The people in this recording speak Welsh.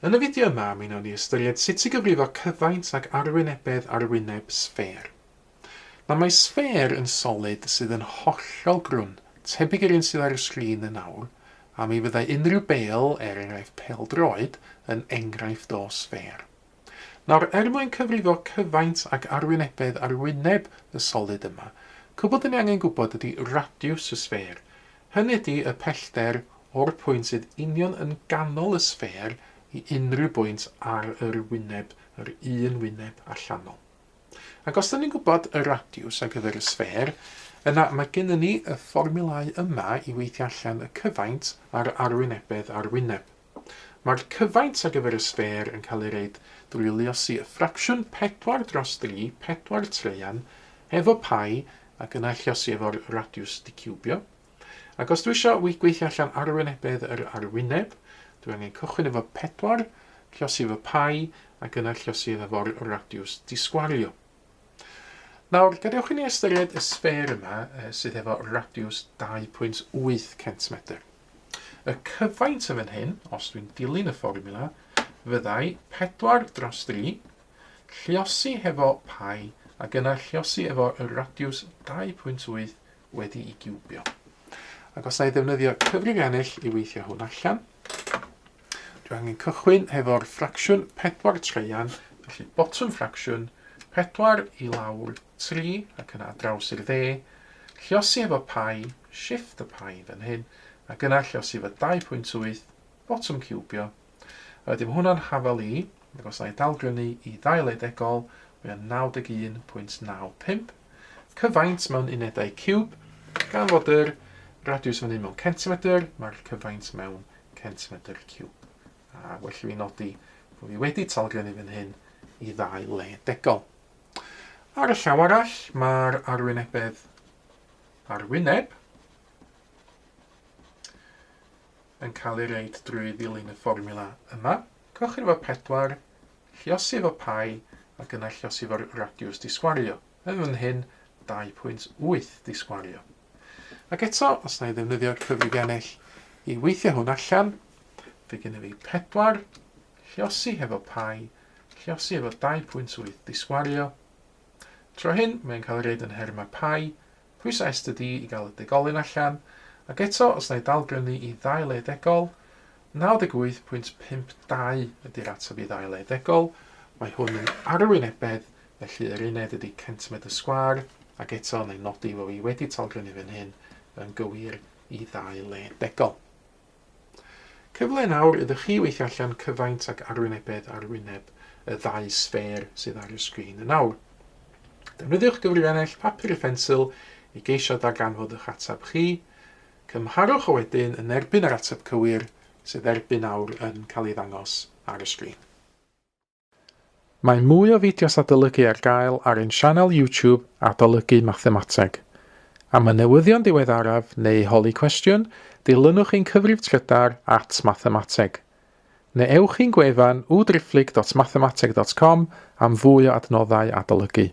Yn y fideo yma, mi wnawn ni ystyried sut i gyfrifo cyfaint ac arwynebedd arwyneb sffêr. Nawr mae sffêr yn solid sydd yn hollol grwn, tebyg i'r un sydd ar y sgrin yn awr, a mi fyddai unrhyw bêl, er enghraifft pêl-droed, yn enghraifft o sffêr. Nawr, er mwyn cyfrifo cyfaint ac arwynebedd arwyneb y solid yma, cwbl dyn ni angen gwybod ydy radiws y sffêr, hynny ydy y pellter o'r pwynt sydd union yn ganol y sffêr i unrhyw bwynt ar yr wyneb, yr un wyneb allanol. Ac os dyn ni'n gwybod y radiws ar gyfer y sffêr, yna mae gennym ni y fformiwlau yma i weithio allan y cyfaint a'r arwynebedd arwyneb. Mae'r cyfaint ar gyfer y sffêr yn cael ei reid drwy luosi y ffracsiwn 4 dros 3, 4 traean, efo pi, ac yna lluosi efo'r radiws diciwbio. Ac os dwi eisiau gweithio allan arwynebedd yr arwyneb, dwi angen cychwyn efo 4, lluosi efo pi, ac yna lluosi efo'r radiws disgwario. Nawr, gadewch i ni ystyried y sffêr yma sydd efo radiws 2.8 centimetr. Y cyfaint yn fan hyn, os dwi'n dilyn y fformiwla, fyddai 4 dros 3, lliosi hefo pi, ac yna lliosi efo y radiws 2.8 wedi i giwbio. Ac os na i ddefnyddio cyfrifiannell i weithio hwn allan, Dwi angen cychwyn hefo'r ffracsiwn 4 traean, felly botwm ffracsiwn 4 i lawr 3 ac yna draws i'r dde, lliosi efo pi, shift y pi fan hyn, ac yna lliosi efo 2.8, botwm ciwbio. A wedyn mae hwnna'n hafal i, ac os na i dalgrynu i ddau le degol, mae o'n 91.95. Cyfaint mewn unedau ciwb, gan fod yr radiws fan hyn mewn centimetr, mae'r cyfaint mewn centimetr ciwb. A well i fi nodi bod fi wedi talgrynu fan hyn i ddau le degol. Ar y llaw arall, mae'r arwynebedd arwyneb yn cael ei reid drwy ddilyn y fformiwla yma. Cychwyn efo 4, lliosi efo pi, ac yna lliosi efo'r radiws disgwario. Yn fan hyn, 2.8 disgwario. Ac eto, os na i ddefnyddio'r cyfrifiannell i weithio hwn allan, fe gennym fi 4, lliosi hefo pi, lliosi efo 2.8 disgwario. Tro hyn, mae'n cael ei reid yn nhermau pi, pwyso S dy D i gael y degolyn allan, ac eto, os na i dalgrynu i ddau le degol, 98.52 ydy'r ateb i ddau le degol. Mae hwn yn arwynebedd Felly yr uned ydy centimetr sgwâr, ac eto wna i nodi fod fi wedi talgrynu fan hyn yn gywir i ddau le degol. Cyfle nawr iddo chi weithio allan cyfaint ac arwynebedd arwyneb y ddau sffêr sydd ar y sgrin yn awr. Defnyddiwch gyfrifiannell, papur a phensil i geisio darganfod eich ateb chi. Cymharwch o wedyn yn erbyn yr ateb cywir sydd erbyn awr yn cael ei ddangos ar y sgrin. Mae mwy o fideos adolygu ar gael ar ein sianel YouTube Adolygu Mathemateg. Am y newyddion diweddaraf neu holi cwestiwn, dilynwch ein cyfrif trydar at mathemateg. Neu ewch i'n gwefan www.mathemateg.com am fwy o adnoddau adolygu.